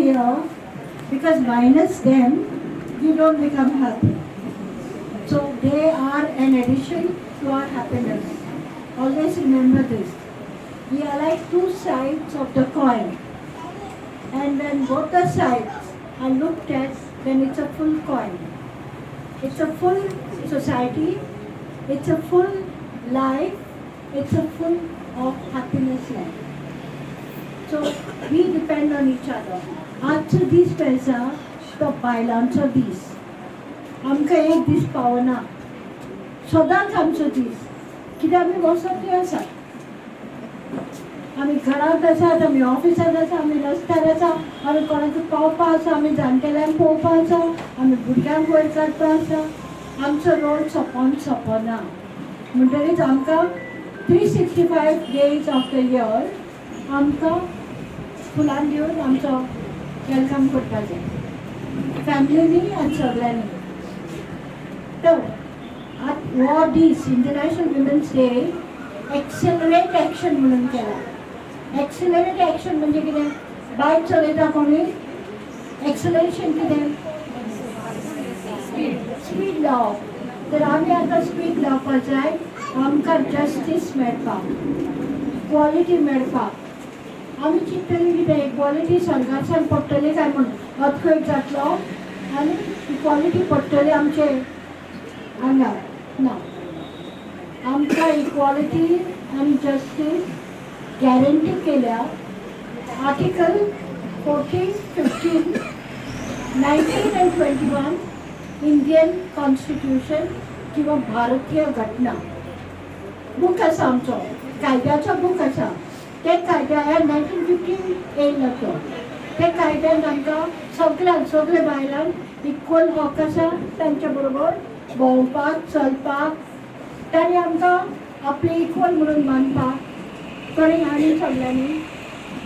here because minus them we don't become happy. So they are an addition to our happiness. Always remember this. We are like two sides of the coin. And when both the sides are looked at, then it's a full coin. It's a full society, it's a full life, it's a full of happiness life. So we depend on each other. आजचो दीस पळय आसा तो बायलांचो दीस. आमकां एक दीस पावना, सदांच आमचो दीस. कित्याक आमी वसती आसात, आमी घरांत आसात, आमी ऑफिसांत आसा, आमी रस्त्यार आसा, आमी कोणाक पावपा आसा, आमी जाणटेल्यांक पळोवपा आसा, आमी भुरग्यांक वयर काडपा आसा. आमचो रोल सोंपोन सोंपना. म्हणटकीच आमकां 365 days of the year आमकां फुलां दिवन आमचो welcome करपा जाय फॅमिलीनी आनी सगळ्यांनी. तर आतां हो दीस, International Women's Day, accelerate action म्हणून केला. एक्सेलरेट एक्शन म्हणजे कितें? बायक चलयता कोणी, एक्सेलरेशन कितें? स्पीड लावप. तर आमी आतां स्पीड लावपाक जाय आमकां जस्टीस मेळपाक, इक्वॉलिटी मेळपाक. आमी चिंततली कितें, इक्वॉलिटी स्वर्गाच्यान पडटली काय म्हणून, अर्थक्वेक जातलो आनी इक्वॉलिटी पडटली आमचे आंगार. ना, आमकां इक्वॉलिटी आनी जस्टीस गॅरंटी केल्या Article 14, 15, 19 and 21 Indian Constitution किंवा भारतीय घटना. बूक आसा आमचो, कायद्याचो बूक आसा. ते कायद्या 1915 येयल्लो तो. ते कायद्यान आमकां सगळ्यांक, सगळे बायलांक इक्वल हक आसा तांच्या बरोबर भोंवपाक, चलपाक. तांणी आमकां आपले इक्वल म्हणून मानपाक. कोणी आनी सगळ्यांनी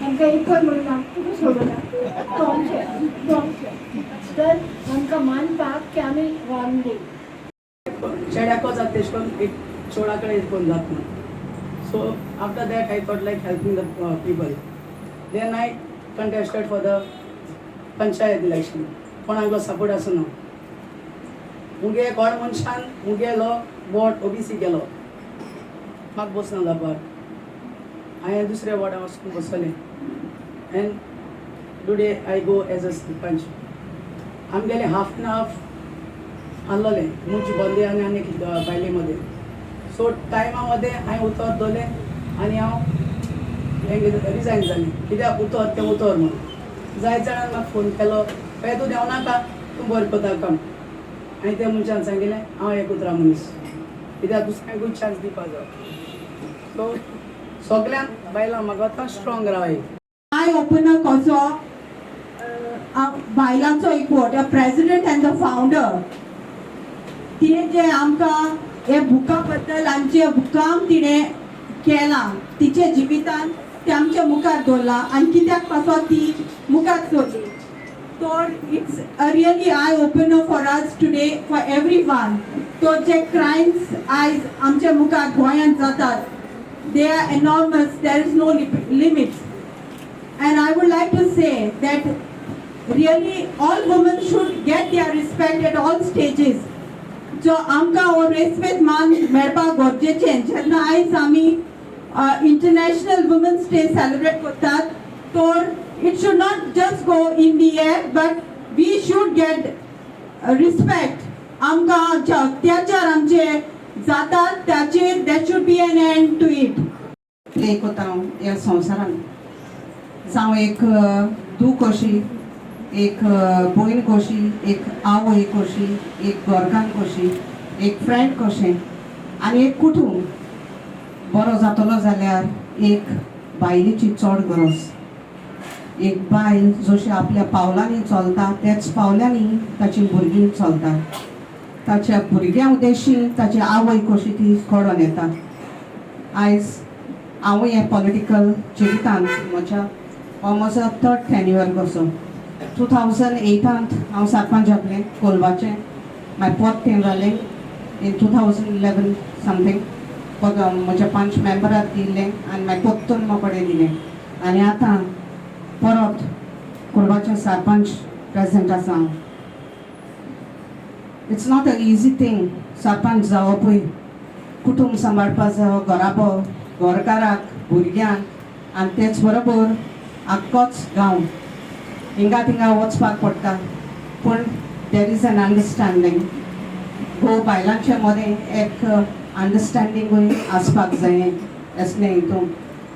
आमकां इक्वल म्हणून मान, तुका सोडूना, तो आमचें, तो आमचें. तर आमकां मानपाक की आमी वांगडी. चेड्याको जाता तेश करून एक चेडा कडेन कोण जात ना. So after that I thought like helping the people. Then I contested for the panchayat election. कोणाकलो support आसना. मुगे कोण मनशान मुगेलो वोट ओबीसी केलो. म्हाका बसना जावपाक. हांवें दुसऱ्या वॉर्डान वचून बसलें and today I go as a sarpanch. आमगेलें हाफ एंड हाफ आहलोलें, मुजी बंदे आनी आनी एक बायले मदें. सो टायमा मदें हांवें उतर दवरलें आनी हांव रिजायन जालें, कित्याक उतर तें उतर म्हणून. जायत जाणान म्हाका फोन केलो, पळय, तूं देंवनाका, तूं बरें करता काम. आनी त्या मनशान सांगिल्लें, हांव एक उतरां मनीस, कित्याक दुसऱ्यांकूय चान्स दिवपा जाय. सो सगल्यांक बायलां म्हाका आतां स्ट्रॉंग रावाय. आय ओपनर कसो बायलांचो एकवट, president and the founder, तिणें जें आमकां हे बुका बद्दल आमचें काम तिणें केलां तिच्या जिवितान, तें आमच्या मुखार दवरलां आनी कित्याक पासत ती मुखार सरली. तर it's a really eye opener for us today, for everyone. तो जे क्रायम्स आयज आमच्या मुखार गोंयांत जातात, they are enormous, there is no limits. And I would like to say that really all women should get their respect at all stages. जो आमकां हो respect मान मेळपाक गरजेचें. जेन्ना आयज आमी इंटरनॅशनल वुमन्स डे सेलिब्रेट करतात, तर it should not just go in the air, but we should get respect. आमकां आमचे अत्याचार आमचे जातात ताचेर that should be an end to it. Play कोता हांव ह्या संवसारान, जावं एक धूव कशी, एक भयण कशी, एक आवय कशी, एक घरकान्न कशी, एक फ्रेंड कशें आनी एक कुटूंब बरो जातलो जाल्यार एक बायलेची चड गरज. एक बायल जशी आपल्या पावलांनी चलता, त्याच पावलांनी ताची भुरगीं चलता. ताच्या भुरग्यां उद्देशी ताची आवय कशी ती घडोवन येता. आयज हांवूय हे पॉलिटिकल जिवितांत म्हज्या हो म्हजो थर्ड टेन्युअर कसो. 2008आंत हांव सरपंच जातलें कोलवाचें. मागीर परत तें जालें इन 2011 समथींग. म्हज्या पांच मेंबराक दिल्लें आनी मागीर परतून म्हाका कडेन दिलें आनी आतां परत कोलवाचे सरपंच प्रेसिडेंट आसा हांव. It's not a easy thing sarpanch जावपूय. कुटूंब सांबाळपा जावो, घराबो, घरकाराक, भुरग्यांक आनी तेच बरोबर आख्खोच गांव हिंगा थिंगा वचपाक पडटा. पूण there is an understanding. घोव बायलांचे मदें एक अंडरस्टँडिंगूय आसपाक जाय. असलें हितून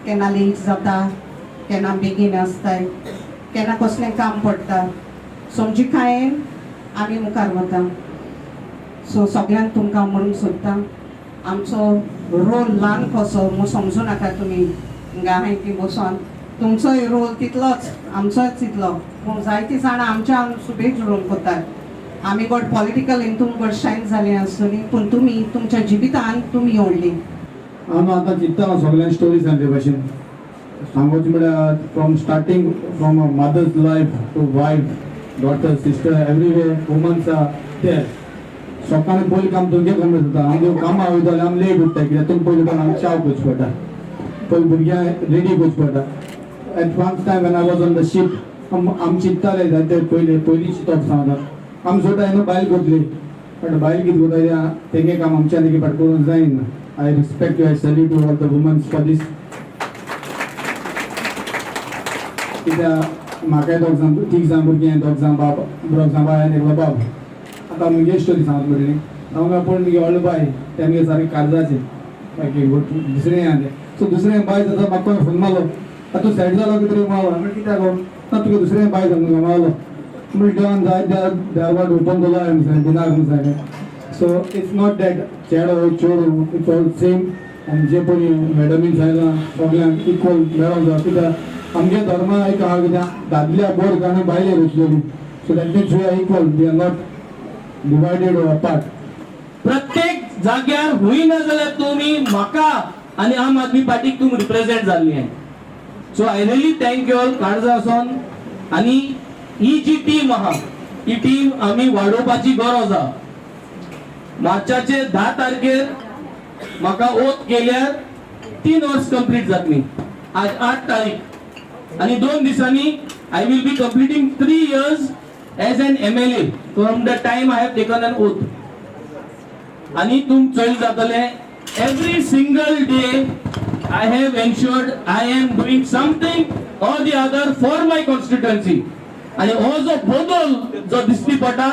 केन्ना लेट जाता, केन्ना बेगीन आसताय, केन्ना कसलें काम पडटा, समजिकायेन आमी मुखार वता. सो सगळ्यांक तुमकां म्हणूंक सोदता, आमचो रोल ल्हान कसो म्हूण समजूं नाका तुमी. हिंगा आहाय ती बसोन तुमचोय रोल तितलोच, आमचोय तितलो. पूण जायतीं जाणां आमच्या सुबेज रोल करतात. आमी गोड पॉलिटिकल हितून गोड शायन जालीं आसतली, पूण तुमी तुमच्या जिवितान तुमी ओडली. हांव आतां चिंत्ता सगळ्यांक स्टोरी सांगचे भाशेन सांगोच म्हळ्यार from starting from a mother's life to wife, daughter, sister, everywhere womans are there. सकाळी पयलीं काम तुमचें कमी जाता. आमगे कामां वयता जाल्यार आमी लेट उठता, कित्याक तुमी पयलीं उठून आमी च्याव करची पडटा, पयलीं भुरग्यांक रेडी करची पडटा. At one time when I was on the ship, आमी चिंत्ताले जायते पयलीं पयलीं चिंतप सांगता. आमी सोडटा न्हू बायल करतली, बट बायल कितें करता तेंगे काम आमच्यान एक फाट करूंक जायना. I respect you, I salute you all the womans for this. कित्याक म्हाकाय दोग जाण, तीग जाण भुरगीं, दोग जाण बाब, दोग जाण बाय आनी एकलो बाब. आतां मुगे स्टोरी सांगता पडली हांव. पूण मुगे व्हडलो बाय तेमगे सारकें काळजाचें, बाकी दुसरें आहा तें. सो दुसरें बाय जाता, म्हाका कोण फोन मारलो, आतां तूं सॅड जालो कितें तरी मारलो. म्हणल्यार कित्याक गो? ना तुका दुसरें बाय जावन मारलो. म्हणल्यार देवान जाय दरवाज ओपन केलो हांवें दिनाक म्हूण सांगलें. सो it's not that चेडो चेडूं, it's all same. आनी जे पळय मॅडमीन सांगलां, सगल्यांक इक्वल मेळोंक जाय, कित्याक आमगे धर्मा एक आहा, कित्याक दादल्या बोर काडून बायले रचलेली. So that means we are equal, we are not divided or apart. प्रत्येक जाग्यार हुंय ना जाल्यार तुमी म्हाका आनी आम आदमी पार्टीक तुमी रिप्रेझेंट जाल्ली. So I really thank you all काळजा आसोन. आनी ही जी टीम आहा, ही टीम आमी वाडोवपाची गरज आहा. मार्चाचे 10 तारखेर म्हाका ओत केल्यार 3 वर्स कंप्लीट जातली. आज 8 तारीख आनी 2 दिसांनी I will be completing 3 years as an MLA from the time I have taken an oath. आनी तुम चोयल जातले, every single day I have ensured I am doing something or the other for my constituency. आनी हो जो बदल जो दिसती पडटा,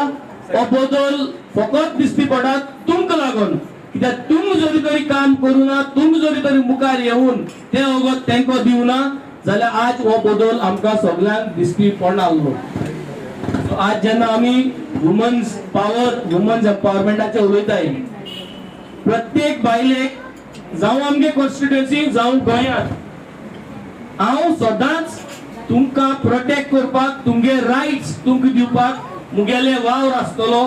हो बदल फकत दिसती पडटा तुमकां लागून, कित्याक तुम जरी तरी काम करूं ना, तुम जरी तरी मुखार येवन ते वगत तेंको दिवना जाल्यार आज हो बदल आमकां सगळ्यांक दिसती पडना. सो आज जेन्ना आमी वुमन्स पावर, वुमन्स एम्पावरमेंटाचे उलयताय, प्रत्येक बायलेक, जावं आमगे कॉन्स्टिट्युएन्सी जावं गोंयांत, हांव सदांच तुमकां प्रोटेक्ट करपाक, तुमगे रायट्स तुमकां दिवपाक मुगेले वावर आसतलो.